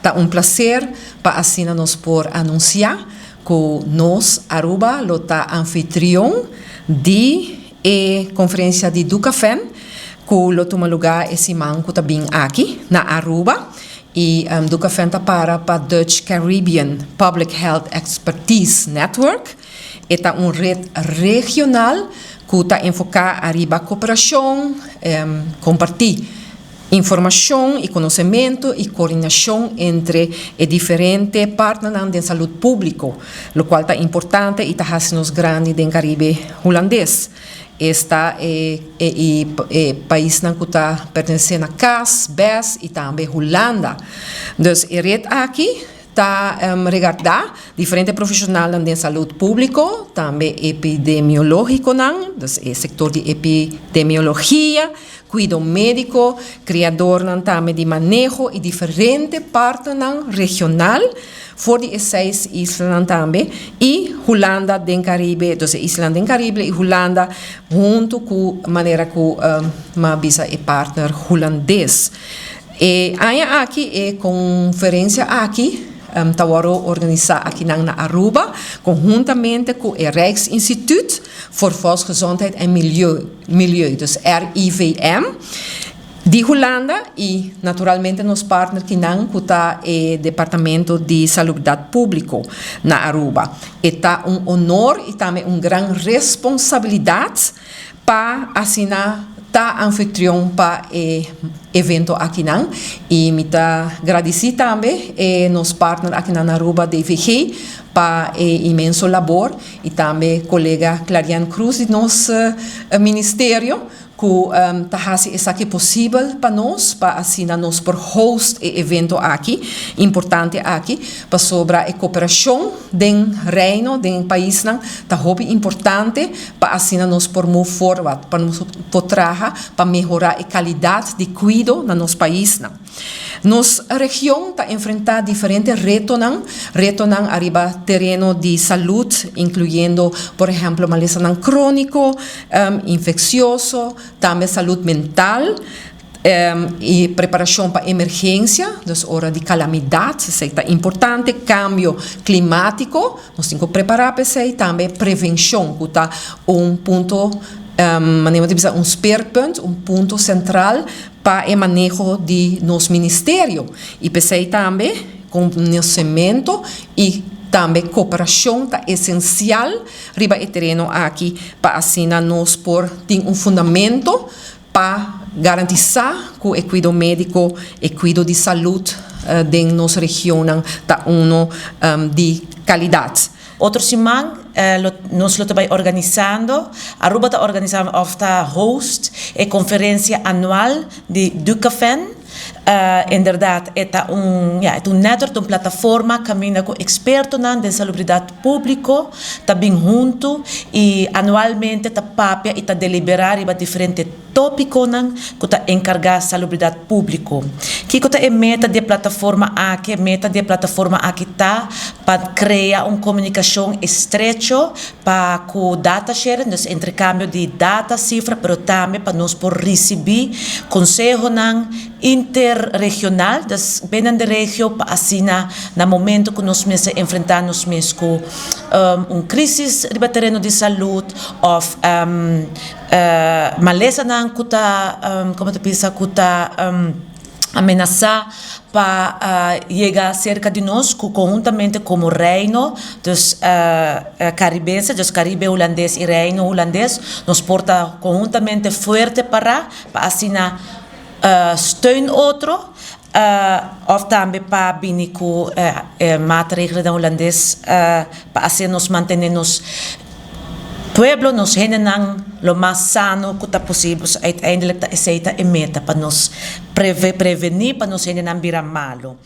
Ta un placer pa asina nos por anuncia cu nos, Aruba, lo ta anfitrion di e conferencia di Ducafen cu lo tuma lugar e siman cu ta bin aki na Aruba. Y Ducafen ta para pa Dutch Caribbean Public Health Expertise Network. E ta un red regional cu ta enfoca ariba cooperacion, comparti informacion y conocemento y coordinacion entre e diferente partnernan den salud publico, locual ta importante y ta haci nos grandi den Caribe Hulandes. Esta e paisnan cu ta pertenece na CAS, BES y tambe Hulanda. Dus e red aki ta regarda diferente profesionalnan den salud publico, tambe epidemiologiconan, dus e sector di epidemiologia, cuido medico, creadornan tambe di maneho y diferente partnernan regional for di e seis islanan tambe y Hulanda den Caribe, dus e islanan den Caribe y Hulanda hunto cu manera cu m'a bisa e partner Hulandes. E aña aki e conferencia aki ta wordo organisa akinan na Aruba conhuntamente cu e Rijksinstituut voor Volksgezondheid en Milieu, dus RIVM, di Hulanda y naturalmente nos partner kinan cu ta e Departamento di Salubridad Publico na Aruba. E ta un honor y tambe un gran responsabilidad pa asina ta anfitrion pa e evento akinan y mi ta gradici tambe e nos partner akinan na Aruba DVG pa e inmenso labor y tambe colega Clariane Croes di nos ministerio cu ta haci esaki posibel pa nos pa asina nos por host e evento aki importante aki pasobra e cooperacion den Reino den paisnan ta hopi importante pa asina nos por move forward pa nos por traha pa mehora e calidad di cuido na nos paisnan. Nos region ta enfrenta diferente retonan, retonan ariba tereno di salud, incluyendo por ehemplo malesanan cronico, infeccioso, tambe salud mental y preparacion pa emergencia, dus ora di calamidad, esey ta importante, cambio climatico, nos tin cu prepara pa esey, tambe prevencion cu ta un punto, manera bo ta bisa un speerpunt, un punto central pa e maneho di nos ministerio y p'esey tambe conocemento y tambe cooperacion ta esencial riba e tereno aki pa asina nos por tin un fundamento pa garantisa cu e cuido medico, e cuido di salud den nos regionnan ta uno di calidad. Otro siman nos lo ta bay organisando, Aruba ta organisando of ta host e conferencia anual di Ducafen. Inderdaad e ta un, ya, e ta un netwerk, ta un plataforma caminda cu expertonan den salubridad publico ta bin hunto y anualmente ta papia y ta delibera riba diferente Tópikonan ku ta enkargá salubridat públiko. Kiko ta e meta di e plataforma aki? E meta di e plataforma aki ta pa krea un komunikashon estrecho pa ku data sharing, dus interkambio di data, sifra, pero tambe pa nos por risibí konsehonan interregional, dus binnen de regio, pa asina na momento ku nos mester enfrentá nos mes ku un krísis riba tereno di salud òf Malesanan ku ta, komo ta bisa, ku ta amenasá pa yega serka di nos ku konhuntamente komo Reino, dus Karibense, dus Karibe Hulandes i Reino Hulandes, nos por ta konhuntamente fuerte pará pa asina steun otro òf tambe pa bini ku maatregelnan hulandes pa asina nos mantené nos pueblo, nos hendenan lo mas sano ku ta posibel. So uiteindelijk ta esei ta e meta, pa nos prevení pa nos hendenan bira malu.